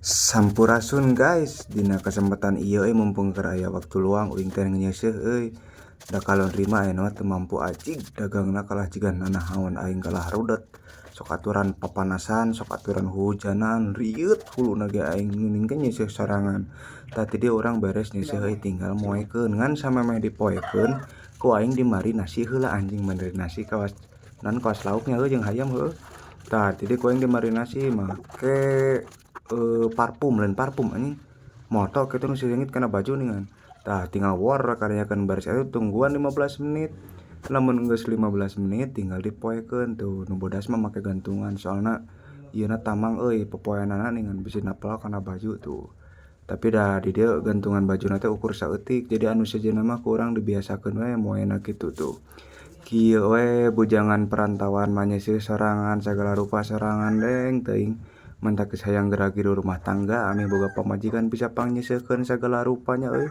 Sampurasun guys, dina kesempatan ieu euy mumpung keur aya waktu luang uing teh nyeuseuh euy. Da kalon mah ayeuna mah teu mampu acig dagangna kalah jiga nanahaon aing kalah rudet. Sok aturan papanasan, sok aturan hujanan, rieut huluna ge aing mending ge nyeuseuh sorangan. Tah ti dieu urang beres nyeuseuh euy tinggal moekeun, ngan samemeh dipoekeun ku aing dimarinasi heula, anjing, marinasi kawas naon, kawas lauknya heuh jeung hayam heueuh. Tah, ti dieu ku aing dimarinasi make parfum, lain parfum anjing, moto kitu nu sileungit kana baju ningan. Tah, tinggal wor karanyakeun, baris eta tungguan 15 menit. Lamun geus 15 menit tinggal dipoekeun tuh. Nu bodas mah make gantungan, soalna ieuna tamang euy popoeanana ningan, bisi napel kana baju tuh. Tapi da di dieu gantungan bajuna teh ukur saeutik, jadi anu sejenna mah ku urang dibiasakeun we moena kitu tuh. Kieu we bujangan perantauan mah, nyeuseuh sorangan, sagala rupa sorangan, deng teuing. Matak geus hayang geura-geura rumah tangga ameh boga pamajikan bisa pangnyeuseurkeun sagala rupanya euy.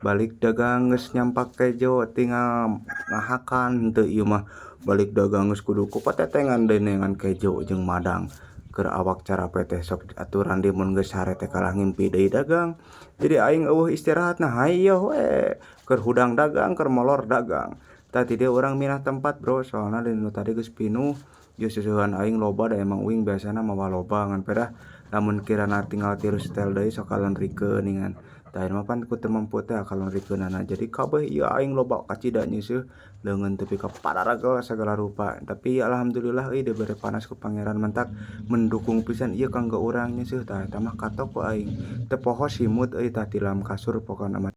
Balik dagang geus nyampak kejo tinggal ngahakan, henteu ieu mah balik dagang geus kudu ku patetengan deui neangan kejo jeung madang. Keur awak carape teh sok aturan di mun geus sare teh kalah ngimpi deui dagang. Jadi aing euweuh istirahatna, hayoh we keur hudang dagang, keur molor dagang. Tah, ti dieu urang minah tempat, bro, soalna di nu tadi geus pinuh. Jeung seuseuhan aing loba, da emang uing biasana mawa loba, ngan pedah lamun kirana tinggal tilu setel deui sok kalondrikeun ningan. Tah, ayeuna mah pan ku teu mampu teh kalondrikeunana, jadi kabeh ieu aing loba kacida nyeuseuh leungeun tepi ka pararagel sagala rupa. Tapi alhamdulillah euy dibere panas ku Pangeran, mantak mendukung pisan ieu kanggo urang nyeuseuh. Tah, eta mah katok ku aing teu poho simut euy. Tah, tilam kasur pokona mah.